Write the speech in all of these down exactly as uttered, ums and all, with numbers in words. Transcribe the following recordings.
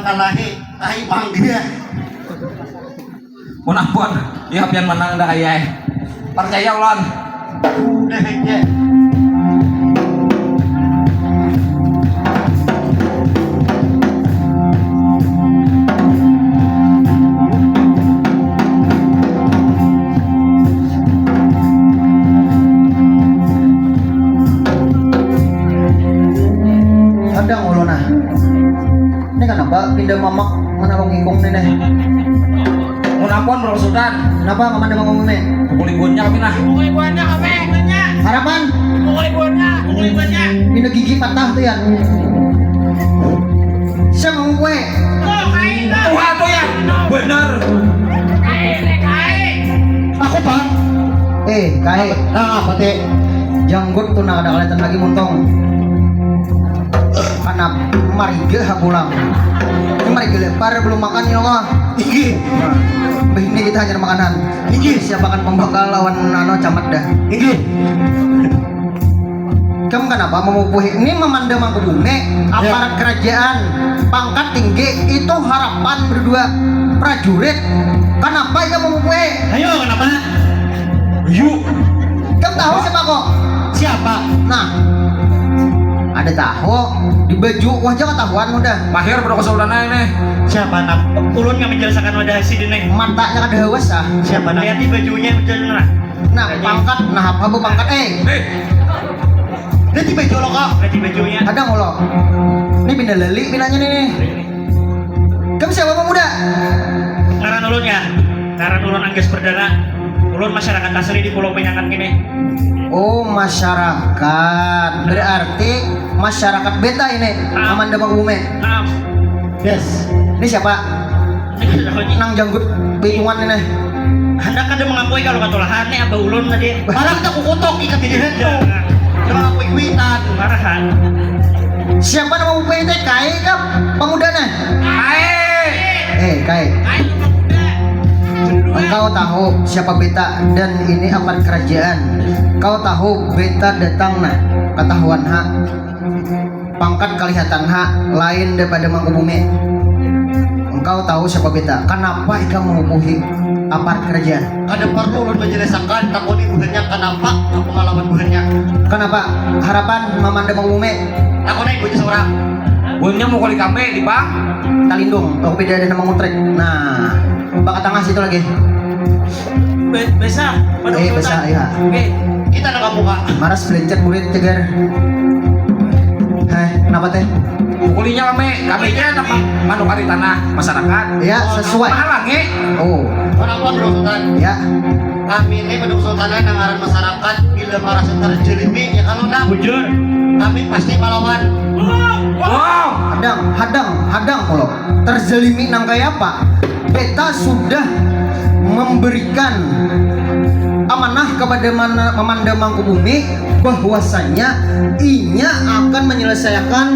Kalahi, tahi mangga. Mun ampun, ya pian menang dah ayah. Percaya ulun. Udah aja. Ada ngulu nah. Ini kenapa pindah mamak menalung ikung nih nih? Mun ampun, Bro Sultan. Kenapa makan demang umumnya? Pukul ibuannya kami nah. Pukul ibuannya kami. Harapan? Pukul ibuannya. Pukul ibuannya. Pindah gigi patah tuh ya. Siapa mau kue? Tuh, kain tuh. Wah, tuh ya. Bener. Kain, kain. Aku, Bang. Eh, kae. Nah, apa teh? Janggut tuh nah, kada kelihatan lagi muntung. Karena mariga ha pulang. Ini mariga lepar belum makan ya Allah. Inggih. Nah, ini kita hanya makanan. Inggih. Siapakan pembakal lawan anu camat dah. Inggih. Kamu kenapa memupuhi? Ini memandang mangkubume, aparat kerajaan, pangkat tinggi, itu harapan berdua prajurit. Kenapa ikam memupuhi? Ayo, kenapa? Yuk. Kamu tahu siapa kok? Siapa? Nah, ada tahu di baju wajah ketahuan udah. Mahir pada kesultanan ini. Siapa nak? Ulun nggak menjelaskan wadah si dini. Matanya kada hawas ah. Siapa nak? Lihat di bajunya udah nah. Nah, pangkat, nah apa bu pangkat? Eh, eh. Nanti baju lo kok. Nanti bajunya. Ada ngolo. Ini pindah lali pinanya nih. Kamu siapa pemuda? Ngaran ulun ya. Ngaran ulun Anggas Perdana. Ulun masyarakat asli di Pulau Penyangan gini. Oh, masyarakat. Berarti masyarakat beta ini. Nah. Amanda Mangkubume. Nah. Yes. Ini siapa? Nang janggut bingungan ini. Hendak kada mengakui kalau katulahan nih abah ulun tadi. Barang tak kukutok ikat di diri tuh. Jangan aku ikuitan. Marahan. Siapa nama U P T K I kah pemudanya? Kae. Eh, Kae. Kae itu pemuda. Engkau tahu siapa beta dan ini aparat kerajaan. Kau tahu beta datang nah ketahuan ha. Pangkat kalihatan ha lain daripada Mangkubumi. Engkau tahu siapa beta? Kenapa ikam mengubuhi aparat kerajaan? Kada perlu ulun menjelaskan, takuni buhannya kenapa aku melawan buhannya. Kenapa? Harapan mamanda Mangkubumi. Aku naik buhannya seorang. Buhannya mukuli kami di bang. Talindung, aku beda ada nama ngutrek. Nah, baka tengah situ lagi. Be- besa, pada Eh, besa, iya. Oke. Kita nak buka. Maras belajar murid tegar. Hai, kenapa teh? Pukulinya kami, kami aja nak ma- manukari tanah masyarakat. Ya, sesuai. Mahal lagi. Oh. Kenapa Bro Sultan? Ya. Kami ini penduduk sultanan yang ngaran masyarakat bila merasa terjelimi ya kalau nak. Bujur. Kami pasti melawan. Wow. Hadang, hadang, hadang kalau terzalimi nang kaya apa? Beta sudah memberikan amanah kepada mana Mamanda Mangkubumi bahwasanya inya akan menyelesaikan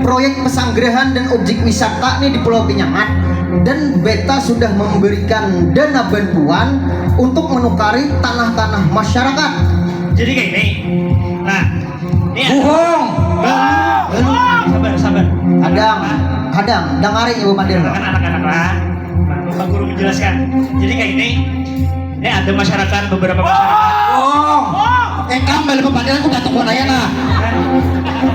proyek pesanggerahan dan objek wisata nih di Pulau Pinyangat, dan beta sudah memberikan dana bantuan untuk menukari tanah-tanah masyarakat. Jadi kayak ini. Nah, ini ada Buhung. Sabar, sabar. Hadang, hadang, dangari Ibu Mandir. Kan anak-anak lah. Pak Guru menjelaskan. Jadi kayak ini. Ini ada masyarakat, beberapa masyarakat. Oh. Eh, kambal Ibu Mandir aku batuk warnanya nah.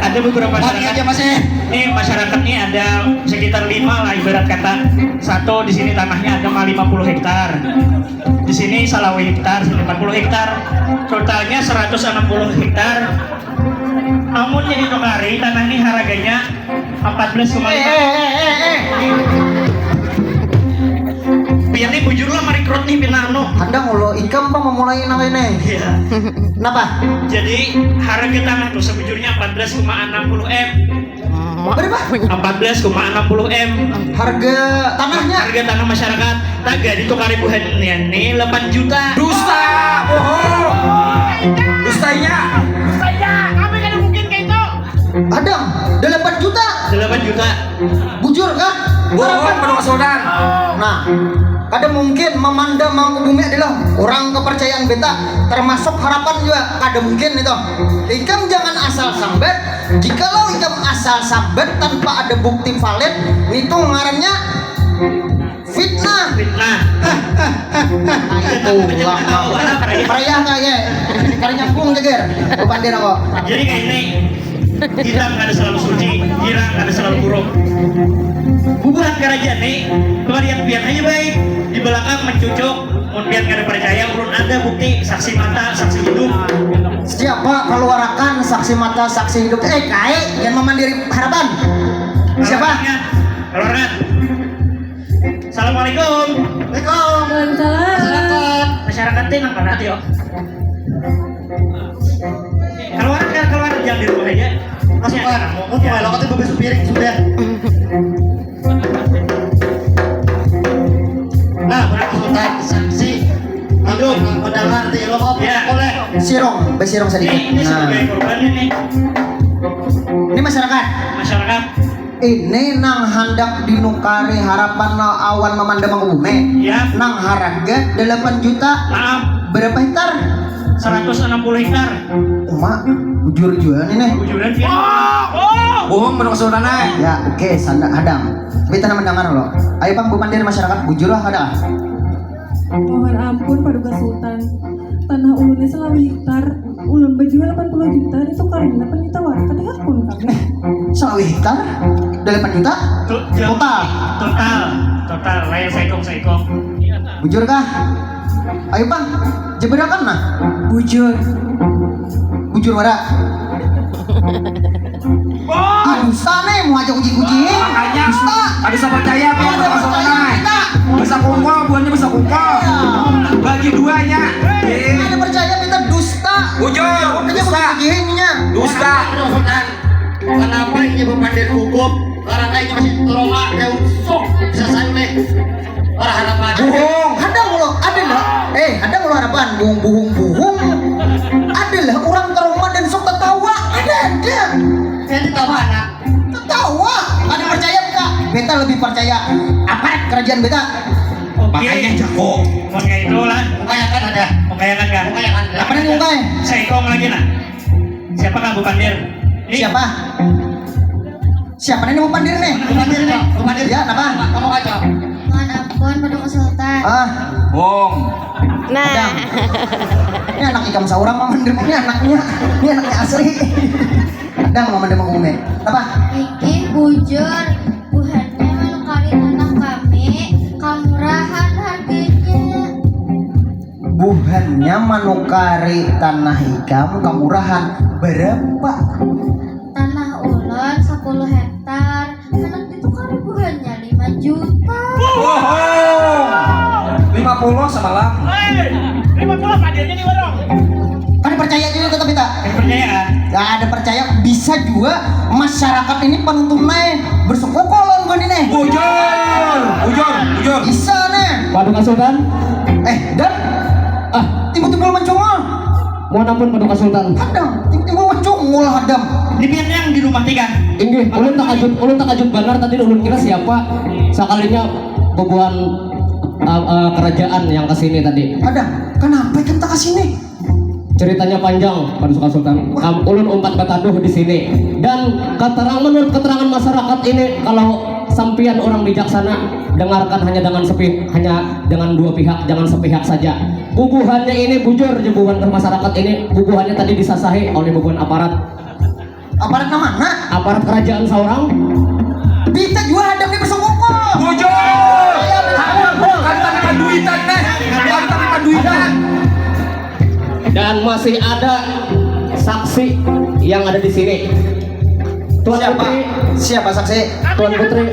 Ada beberapa masyarakat. Aja masih. Ini masyarakat nih ada sekitar lima lah ibarat kata. Satu di sini tanahnya ada mah lima puluh hektar. Di sini salawi hektar, sini empat puluh hektar. Totalnya seratus enam puluh hektar. Amun jadi tukari tanah ini harganya empat belas koma lima. Eh, eh, eh, eh, eh. Biar nih bujur lah merekrut nih pina anu. Hadang ulo ikam apa memulai nang ini? Iya. Kenapa? Jadi harga tanah tuh sebujurnya empat belas koma enam puluh M. Berapa? Empat belas koma enam puluh M. Harga tanahnya? Harga tanah masyarakat. Taga ditukari buhannya nih delapan juta. Dusta, bohong. Dustanya. Dustanya. Kami kada mungkin kayak itu. Hadang, delapan juta. Delapan juta. Bujur kah? Harapan Padang Sultan. Nah, kada mungkin Mamanda Mangkubumi adalah orang kepercayaan beta, termasuk Harapan juga kada mungkin itu. Ikam jangan asal sambat. Jikalau ikam asal sambat tanpa ada bukti valid, itu ngarannya fitnah. Fitnah. Nah, itu ulang. Meriah nggak ya? Kada nyambung, Jager. Bukan dia kok. Jadi kayak ini. Hitam kada selalu suci, hirang kada selalu buruk. Bubuhan kerajaan nih, pelarian pian aja baik. Di belakang mencucuk, mun pian kada percaya, ulun ada bukti, saksi mata, saksi hidup. Siapa? Keluarakan saksi mata, saksi hidup. Eh, kai, yang memandiri Harapan. Siapa? Keluarkan. Assalamualaikum. Waalaikumsalam. Masyarakat. Masyarakat teh nang mana, Tio? Keluar, keluar, jangan di rumah aja. Masih ada kamu. Mau tuh, lo katanya bebesu piring sudah. Nah, berapa saksi? Aduh, mendengar di lo kok. Ya. Boleh. Sirong, besirong sedikit. Ini, ini sebagai korban ini. Ini masyarakat. Masyarakat. Ini nang handak dinukari Harapan awan Mamanda Mangkubumi. Ya. Nang harga delapan juta. Maaf. Berapa hektar? Seratus enam puluh hektar. Uma, bujur jua nih, nih. Bujuran sih. Bohong, Padang Sultan, eh. Ya, oke, sanda hadang. Beta nang mendengar lo. Ayo, Bang, bupandir masyarakat, bujur lah, kada? Mohon ampun, Paduka Sultan. Tanah ulunnya selawi hektar. Ulun bajual delapan puluh juta, itu karina delapan juta wara, kada hakun kami. Selawi hektar? Delapan juta? Tu-, ya. Total? Total. Total. Lain saikung-saikung. Bujur kah? Ayo, Bang. Jeberakan nah. Bujur. Bujur wara. Ah, dusta nih, mau ajak uji-uji. Makanya, dusta. Kada usah percaya, Bang. Kada usah percaya, kita. Bisa kumpul, buahnya bisa kumpul. Iya. Bagi duanya. Kada percaya, kita dusta. Bujur, dusta. Uji-uji ininya. Dusta. Kenapa ini bukan dari hukum? Karena ini masih trauma, kayak usuk. Bisa saya nih. Para Harapan. Bohong. Hadang lo, ada lah. Eh, hadang lo Harapan. Buhung, buhung, buhung. Adalah orang trauma dan sok tertawa. Ada, ada. Saya tertawa, anak. Tertawa. Ada percaya kita? Beta lebih percaya aparat kerajaan beta. Oke. Makanya jago. Makanya itulah. Mengkayakan ada. Mengkayakan kan? Mengkayakan ada. Apa nih mengkaya? Seikong lagi nah. Siapa kah bupandir? Ini. Siapa? Siapa nih bupandir nih? Bupandir nih, bupandir. Ya, kenapa? Kamu kacau. Mohon ampun, Paduka Sultan. Ah. Bohong. Nah. Ini anak ikam seorang, Mang Mandem. Ini anaknya. Ini anaknya asli. Dang, Mang Mandem, Mang Ume. Apa? Iki bujur, buhannya manukari tanah kami, kamurahan harganya. Buhannya manukari tanah ikam kamurahan berapa? Tanah ulun sepuluh hektar, handak ditukari buhannya lima juta. Wow, lima puluh semalam. Hei, lima puluh hadirnya di warung. Kan percaya juga tetap kita. Percaya. Gak ada percaya, bisa juga masyarakat ini penuh tunai bersekukuh lawan gue nih. Bujur, bujur, bujur. Bisa nih. Paduka Sultan. Eh, dan ah, timbul-timbul mencongol. Mohon ampun, Paduka Sultan. Hadam, timbul-timbul mencongol hadam. Ini biar yang di rumah tiga. Inggih, ulun takajut, ulun takajut banar tadi, ulun kira siapa. Sakalinya bubuhan uh, uh, kerajaan yang kesini tadi. Hadam, kenapa kita kesini? Ceritanya panjang, Paduka Sultan. Kam, ulun umpat bataduh di sini. Dan keterangan, menurut keterangan masyarakat ini, kalau sampian orang bijaksana, dengarkan hanya dengan sepi, hanya dengan dua pihak, jangan sepihak saja. Bubuhannya ini bujur, bubuhan masyarakat ini, bubuhannya tadi disasahi oleh bubuhan aparat. Aparat nang mana? Aparat kerajaan seorang. Kita juga hadam di bersekukuh. Bujur. Iya, betul. Bukan tanpa duitan, nah. Bukan tanpa duitan. Dan masih ada saksi yang ada di sini. Tuan Siapa? Putri. Siapa saksi? Tuan Putri.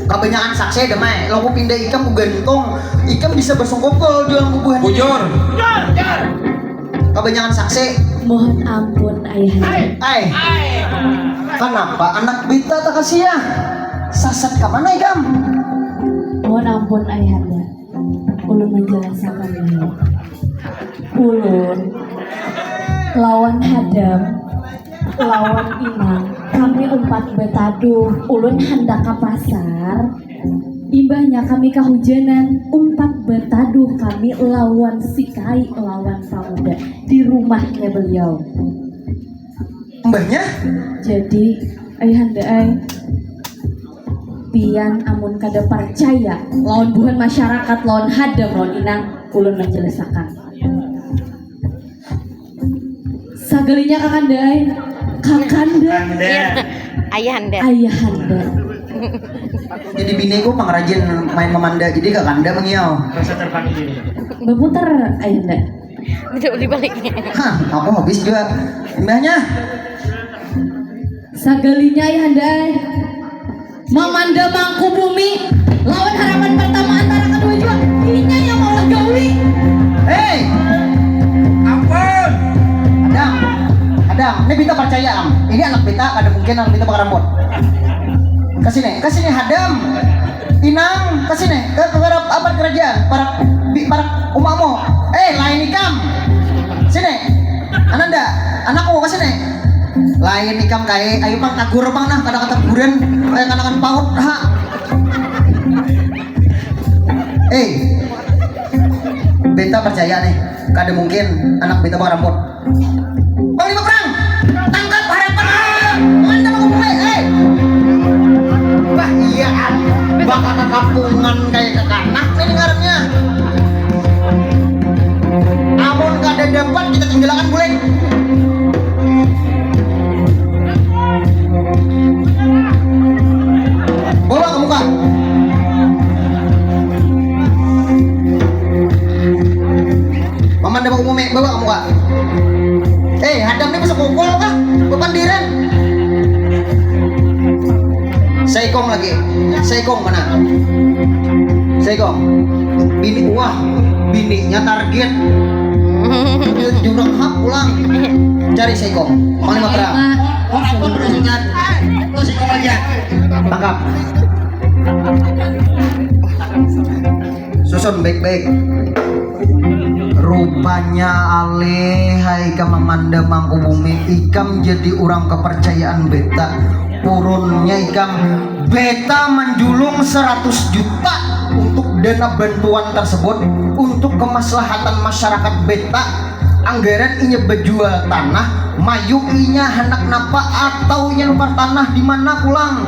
Kebanyakan saksi ada, Mai. Lo aku pindah ikam, ku gantung. Ikam bisa bersungkupul jual bubuhan. Bujur. Bujur, bujur. Kebanyakan saksi. Mohon ampun, Ayahanda. Ai. Kenapa anak bita tak kasih ya? Sasat ke mana ikam? Mohon ampun, Ayahanda. Ulun menjelaskan dulu. Ulun lawan hadam, lawan inang, kami umpat betaduh. Ulun handak ke pasar, Imbahnya kami kahujanan, umpat bataduh kami lawan si Kai lawan pamuda di rumahnya beliau. Mbahnya? Jadi, ayahanda ai, pian amun kada parcaya lawan buhan masyarakat, lawan hadam, lawan inang, ulun manjelasakan. Sagalinya kakanda ai. Kakanda. Ayahanda. Ayahanda. Jadi biniku pangrajin main mamanda, jadi kakanda mangiau. Rasa terpanggil. Baputar ayahanda. Tidak beli baliknya. Hah, aku habis juga. Imbahnya? Sagalinya ayahanda ai. Mamanda Mangkubumi lawan harapan pertama antara kedua jua, inya yang maulah gawi. Hei, Ampun. Adam, Adam, ini beta percaya am. Ini anak beta, kada mungkin anak beta pakai rambut. Kesini, kesini Hadam, Inang, kesini, ke, ke, ke apa kerajaan, para, bi, para umakmu. Eh, lain ikam. Sini, Ananda, anakku kesini. Lain ikam kai, ayo pang tagur pang nah, kada kataguran, kayak kanakan paut ha. Eh, beta percaya nih, kada mungkin anak beta bawa rambut. Panglima perang, tangkap harapan, mantap aku mulai, eh. Bah iya, bakal kampungan kayak kekanak nih ngarannya. Amun kada dapat kita tinggalkan bulik. Bawa ke muka. Mamanda Mangkubumi, bawa ke muka. Eh, Hadam ni bisa pukul kah? Bepandiran. Saikong lagi. Saikong mana? Saikong. Bini wah, bininya target. Jurang hap pulang. Cari Saikong. Panglima perang. Orang pun berusukan. Terus ikut aja. Tangkap. Susun baik-baik. Rupanya alih hai ikam Mamanda Mangkubumi, ikam jadi orang kepercayaan beta. Purunnya ikam, beta menjulung seratus juta untuk dana bantuan tersebut untuk kemaslahatan masyarakat beta. Anggaran inya bejual tanah, mayu inya handak napa atau inya nukar tanah di mana pulang,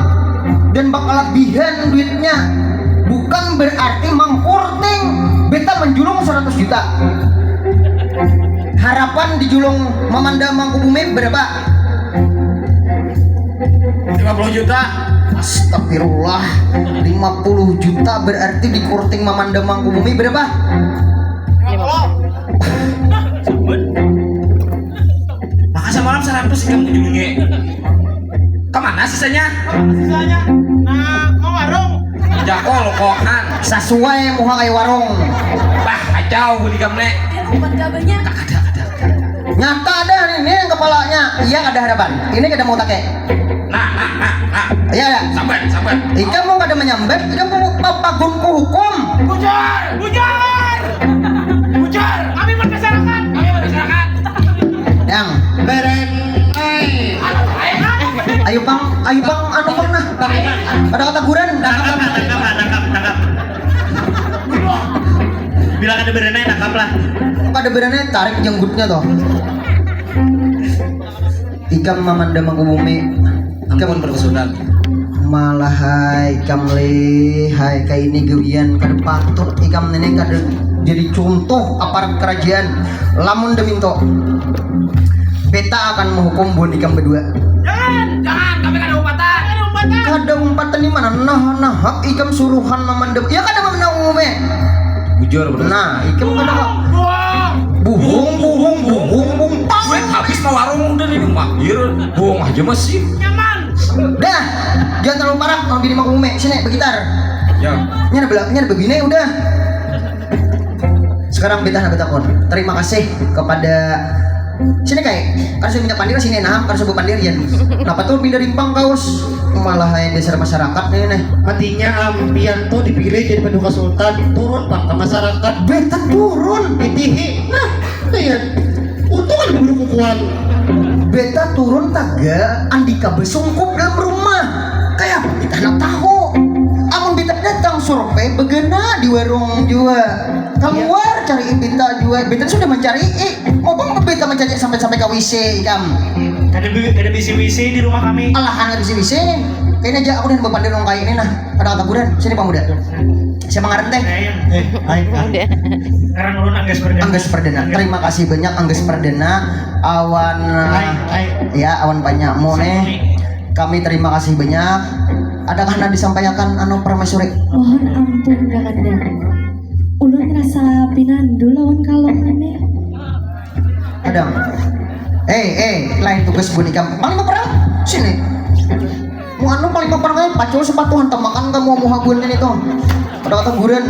dan bakalabihan duitnya. Bukan berarti mangkurting, beta menjulung seratus juta. Harapan dijulung Mamanda Mangkubumi berapa? Lima puluh juta. Astagfirullah, lima puluh juta berarti dikurting Mamanda Mangkubumi berapa? Maka semalam seratus ikam ujungnya. Kemana sisanya? Sisanya? Nah, mau warung. Jakol kokan. Sesuai muha kayak warung. Bah, kacau beli kamu nek. Obat gabanya. Kada, kada, kada. Nyata ada nih, ini yang kepalanya. Iya ada harapan. Ini kada mau take. Nah, nah, nah, nah. Iya ada. Sabar, sabar. Ikam mau kada menyambat, ikam mau papagun ku hukum. Bujur, bujur, bujur. Kami bermasyarakat, kami bermasyarakat. Yang Berenai. ayo pang, ayo pang anu pang nah. Ada kata guran. Tangkap, tangkap, tangkap, tangkap. Bila kada berenai, tangkap lah. Kada berenai tarik jenggutnya toh. Ikam Mamanda Mangkubumi. Ikam Ampun berkesudahan. Malah hai ikam lihai kayak ini gawian, kada patut ikam ini kada jadi contoh aparat kerajaan. Lamun deminto, beta akan menghukum buhan ikam berdua. Jangan, jangan, kami kada umpatan. Kada umpatan. Kada umpatan di mana? Nah, nah, hak ikam suruhan Mamanda. Ya kada Mamanda Mangkubumi. Bujur, bro. Nah, ikam kada Buang. buhung, buhung, buhung, buhung. Duit habis ke warung udah di rumah. Iya, bohong aja masih. Nyaman. Dah, jangan terlalu parah kalau bini Mangkubumi. Sini, bergitar. Ya. Ini ada bela-, ini ada bebini udah. Sekarang beta nak betakon. Terima kasih kepada sini kai. Kada sudah minta pandir sini nah, kada sudah pandir ya. Kenapa tuh pindah rimpang kaus? Malah yang dasar masyarakat nih nih. Matinya ampian tuh dipilih jadi paduka sultan, turun pang ke masyarakat. Beta turun. Ditihi. Nah, iya. Untung ada bulu kukuan. Beta turun taga andika besungkup dalam rumah. Kayak apa kita nak tahu? Amun beta datang survei begena di warung jua. Keluar cari Beta jua. Beta sudah mencari, eh, ngobong Beta mencari sampai-sampai ke W C ikam. Kada bi- kada bisi W C di rumah kami. Alahan kada bisi W C. Kayaknya aja aku dan bapak dorong kayak ini nah. Ada kata buran. Sini pemuda. Siapa ngaran teh? Eh, ayo. Ngaran ulun Anggas Perdana. Anggas Perdana. Terima kasih banyak Anggas Perdana. Awan, ya, awan banyakmu nih. Kami terima kasih banyak. Adakah nak disampaikan anu permaisuri? Mohon ampun kakanda. Ulun rasa pinandu lawan kalung ini. Ada. Eh, eh, lain tugas bunikam. Paling perang sini. Mau anu paling perang aja pacul sepatu hantam makan kamu mau habuan ini tuh. Ada kata buran.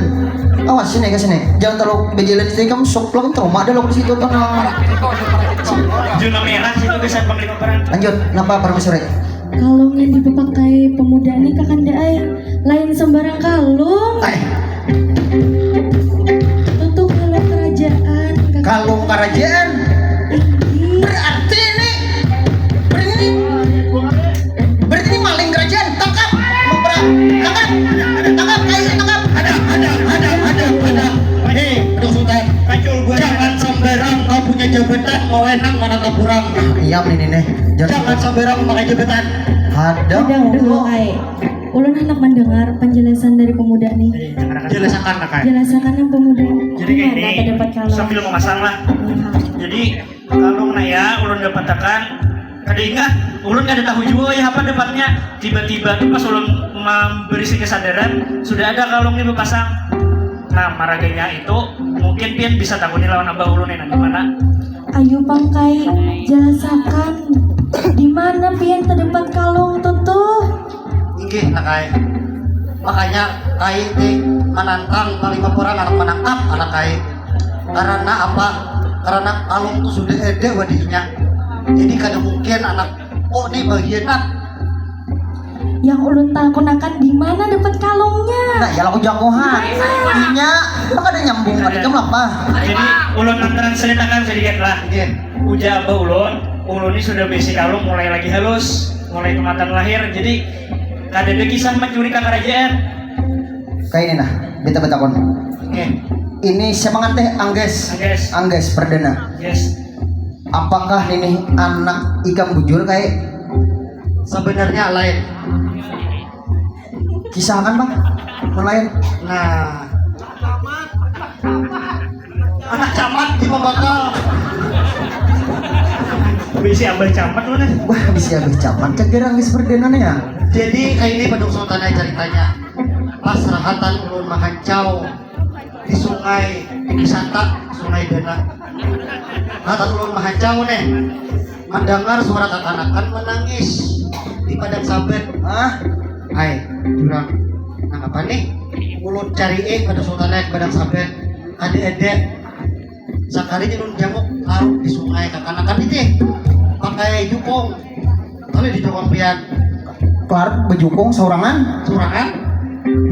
Awas sini ke sini. Jangan terlalu berjalan sini kamu sok lawan trauma ada lo di situ tuh. Nah. Zona merah situ bisa paling perang. Lanjut, napa permaisuri? Kalung yang dipakai pemuda ni kakanda ai, lain sembarang kalung. Ai. Tentu kalung kerajaan. Kalung kerajaan. Berarti ini berarti ini berarti ini maling kerajaan. Tangkap, tangkap, tangkap, kayu tangkap. Ada, ada, ada, ada, ada. Hei, aduh sultan. Kacau gua. Jangan sembarang kau punya jabatan mau enak mana kurang. Iya ini nih. Jangan sembarang memakai jabatan. Ada. Udah, udah, ai. Ulun hendak mendengar penjelasan dari pemuda nih. Jelasakan lah kan. Jelasakan yang pemuda. Jadi kayak ini. Dapat kalau. Sambil memasang lah. Iya. Jadi kalau naya ulun dapatakan kada ingat, ulun kada tahu juga ya apa dapatnya. Tiba-tiba tuh pas ulun memberi kesadaran sudah ada kalung ini berpasang. Nah, maraganya itu mungkin pian bisa takuni lawan abah ulun ini di mana. Ayu pang kai, jelasakan di mana pian terdapat kalung tuh tuh. Inggih nak kai. Makanya kai ti menantang paling orang anak menangkap anak kai. Karena apa? Karena kalung tuh sudah ada wadinya. Jadi kada mungkin anak oh ini bagian nak yang ulun takunakan di mana dapat kalungnya? Nah, ya laku jagohan. Inya, apa kada nyambung tadi kamu apa? Jadi ulun antranslitakan sedikit lah. Iya. Ujar abah ulun, ulun ini sudah besi kalung mulai lagi halus, mulai kematan lahir. Jadi kada ada kisah mencuri ke kerajaan. Kayak ini nah, beta betakon. Oke. Ini semangat teh Angges. Angges. Angges perdana. Yes. Apakah ini anak ikam bujur kayak? Sebenarnya lain. Kisahkan bang, lain. Nah, anak camat di pembakal. Bisi abah camat mana? Wah, bisi abah camat. Cegerang di seperti ya. Jadi kayak ini pada sultan ceritanya. Pas rahatan ulun mahancau di sungai wisata Sungai Dana. Nah, ulun mahacau nih mendengar suara kakanakan menangis di padang sabet. Ah, hai, jurang. Nang apa nih? Ulun cari eh pada sultan naik padang sabet. Ada-ada. Sakali ulun janguk larut di sungai kakanakan itu pakai jukung. Tapi di Joko pian. Kelar bejukung saurangan. Saurangan.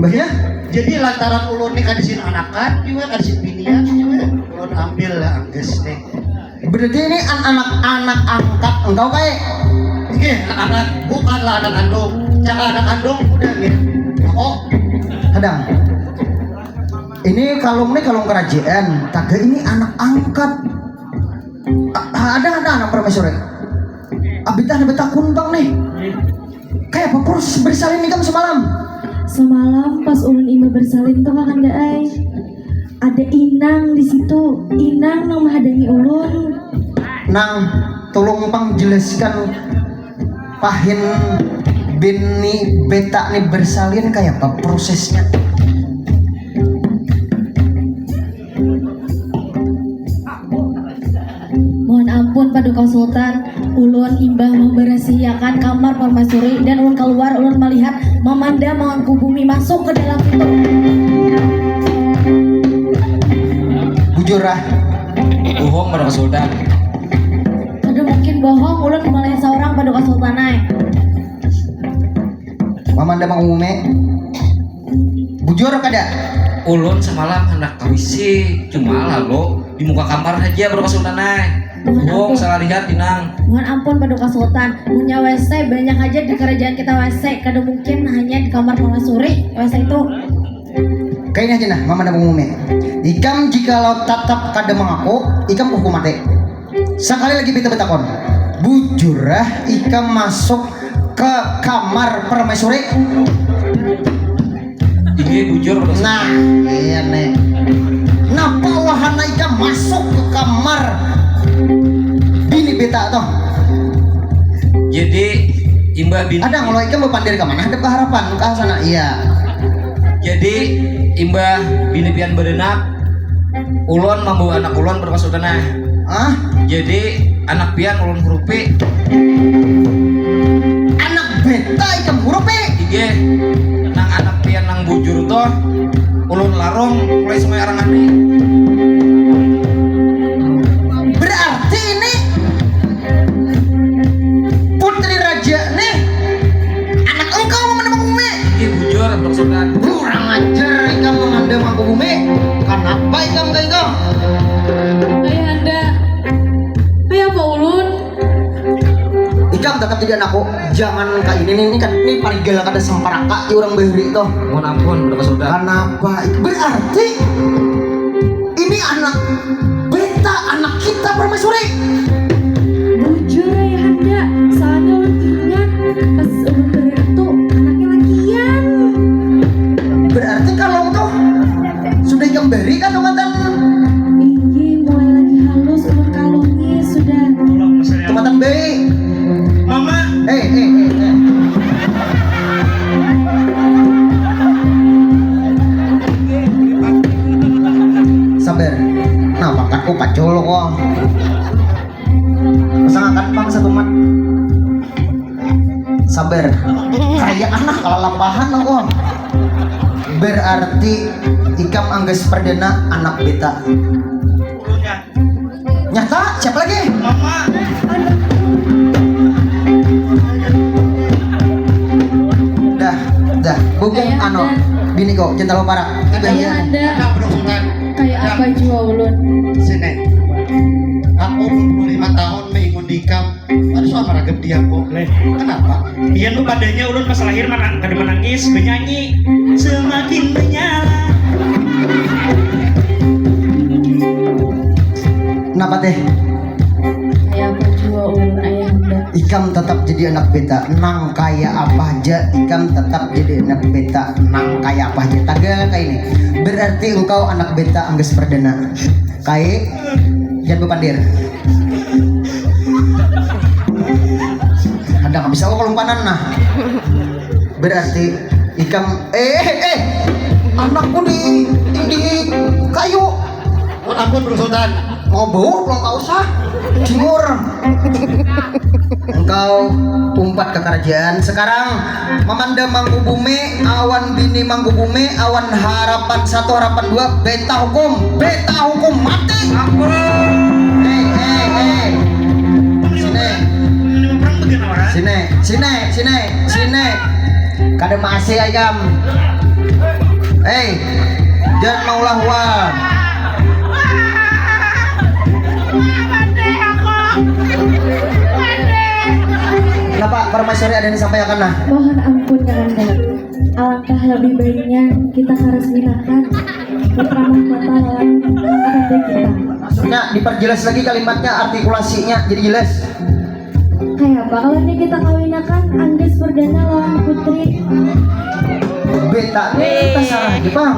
Mbah ya. Jadi lantaran ulun nih kadisin anakan juga kadisin binian juga ulun ambil lah angges nih. Berarti ini an anak-anak angkat engkau kayak. Oke, anak-anak bukanlah anak kandung. Jangan anak kandung udah gitu. Oh. Hadang. Ini kalung nih kalung kerajaan. Taga ini anak angkat. Ada ada anak permaisuri. Abitah ada betakun bang nih. Kayak apa proses bersalin ikam semalam? Semalam pas ulun imbah bersalin tuh kakanda ai. Ada inang di situ, inang nang menghadangi ulun. Nang, tolong pang jelaskan pahin bini beta nih bersalin kayak apa prosesnya? Mohon ampun Paduka Sultan, ulun imbah membersihakan kamar permaisuri dan ulun keluar ulun melihat Mamanda mangangku bumi masuk ke dalam itu. Bujur ah. Bohong Paduka Sultan. Aduh mungkin bohong ulun melihat seorang Paduka Sultan ay. Mamanda mangangku bumi. Bujur kada? Ulun semalam hendak ke W C, cuma lalu di muka kamar saja baru kesultan ai. Wong salah lihat inang. Mohon ampun Paduka Sultan, punya W C banyak aja di kerajaan kita W C, kada mungkin hanya di kamar permaisuri W C itu. Kaini aja nah, Mama Nabung Umi. Ikam jikalau tatap kada mangaku, ikam kuhukum mati. Sakali lagi beta batakon, bujurah ikam masuk ke kamar permaisuri? Inggih, bujur. Nah, iya nih. Napa wahana ikam masuk ke kamar bini beta tuh? Jadi, imbah bini, ada kalau ikam bapandir ke mana? Hadap ke harapan, ke sana. Iya. Jadi, imbah bini pian beranak, ulun membawa anak ulun bermaksud nah. Ah? Jadi, anak pian ulun hurupi. Anak beta ikam hurupi? Iya. Nang anak pian nang bujur tuh, ulun larung mulai semua orang aneh. Berarti ini putri raja nih, anak engkau Mama Nabung Umi? Iya, bujur, Abang Sultan. Kurang ajar ikam Mama Nabung Umi. Kenapa ikam kayak itu? Ayahanda, kayak apa ulun? Ikam tetap jadi anakku. Jangan kayak ini nih, ini kan ini parigala kada semparaka di orang bahari tuh. Mohon ampun, Abang Sultan. Kenapa? Berarti ini anak beta, anak kita permaisuri. Bujur ayahanda, soalnya ulun ingat pas ulun beratu anaknya lakian. Berarti kalau tuh sudah ikam beri kah tumatan? Inggih, mulai lagi halus ulun kalungi sudah. Tumatan baik. Mama. Eh, eh, eh, eh. Sabar. Nah, pangkatku pacul kok. Pasangakan pang satu mat. Sabar. Kaya anak kalalapahan aku. Berarti ikam anggas perdana anak beta. Nyata, siapa lagi? Mama. Dah, dah. Bukan anu, bini kok, cinta lo parak. Ibahian. Ayahanda. Kayak apa jua ulun? Sini. Aku dua puluh lima tahun mengikut ikam. Ada suara ragam diam kok. Kenapa? Iya nu padanya ulun pas lahir mana kada menangis, menyanyi. Semakin menyala. Kenapa teh? Kayak apa jua ulun ayahanda. Ikam tetap jadi anak beta. Nang kaya apa aja, ikam tetap jadi anak beta. Nang kaya apa aja. Tagal kayak ini. Berarti engkau anak beta anggas perdana. Kai, jangan bepandir. Ada nggak bisa kok kelumpanan nah. Berarti ikam eh eh eh anakku di di kayu. Oh, ampun Bro Sultan. Mau bau belum kau usah. Timur. Engkau umpat ke kerajaan. Sekarang Mamanda Mangkubumi awan bini Mangkubumi awan harapan satu harapan dua beta hukum beta hukum mati. Ampun. Hei hei hei. Sini. Sini sini sini sini. Kada masih ayam. Hei, jangan maulah uang. Kenapa permaisuri ada yang disampaikan nah? Mohon ampun Kakanda. Alangkah lebih baiknya kita karesminakan putra mahkota lawan kakanda kita. Maksudnya diperjelas lagi kalimatnya, artikulasinya jadi jelas. Kayak apa kalau ini kita kawinakan Anggas Perdana lawan Putri? Beta nih terserah Jepang.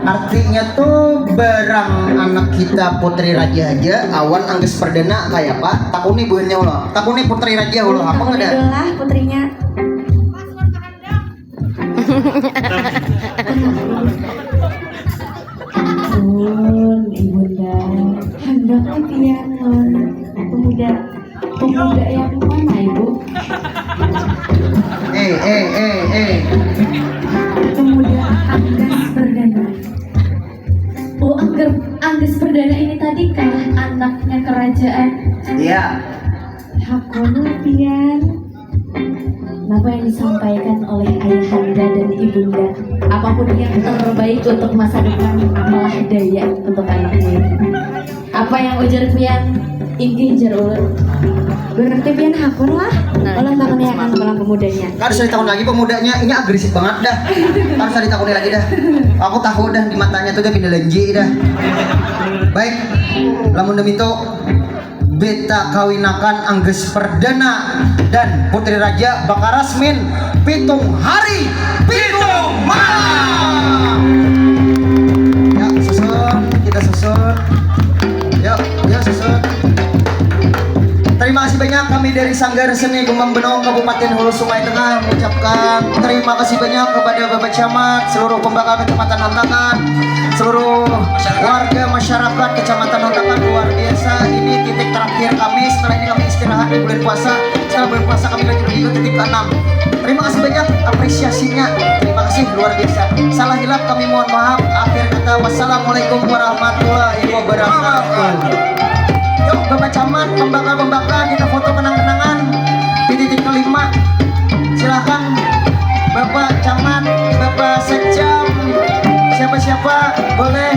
Artinya tuh barang anak kita Putri Raja aja awan Anggas Perdana kayak apa? Takuni buhannya ulah. Takuni Putri Raja ulah apa nggak ada? Itulah putrinya. Ampun, Ibunda. Handaknya pian lawan pemuda, pemuda yang mana, Ibu? Eh, eh, eh, eh. Pemuda Anggas Perdana. Oh, Angger, Anggas Perdana ini tadi kah anaknya kerajaan? Iya. Hakun pian. Apa yang disampaikan oleh ayahanda dan ibunda? Apapun yang terbaik untuk masa depan, apalah daya untuk anakmu ini. Apa yang ujar pian? Inggih jar ulun. Berarti pian hakun lah. Nah, ulun takuni akan pulang pemudanya. Kada usah ditakuni lagi pemudanya, ini agresif banget dah. Kada usah ditakuni lagi dah. Aku tahu dah di matanya tuh dah pindah lenji dah. Baik, lamun demi itu beta kawinakan Angges Perdana dan Putri Raja Bakarasmin pitung hari pitung malam. Ya, susun, kita susun. Yuk, yuk susun. Terima kasih banyak, kami dari Sanggar Seni Gumam Benung, Kabupaten Hulu Sungai Tengah, mengucapkan terima kasih banyak kepada Bapak Camat, seluruh pembakal Kecamatan Hantakan, seluruh warga masyarakat Kecamatan Hantakan. Luar biasa, ini titik terakhir kami. Setelah ini kami istirahat di bulan puasa. Setelah bulan puasa kami lanjut lagi ke titik keenam. Terima kasih banyak apresiasinya. Terima kasih luar biasa. Salah hilap kami mohon maaf. Akhir kata, wassalamualaikum warahmatullahi wabarakatuh. Yuk, Bapak Camat, pembakal-pembakal, kita foto kenang-kenangan di titik kelima. Silakan Bapak Camat, Bapak Sekcam, siapa-siapa boleh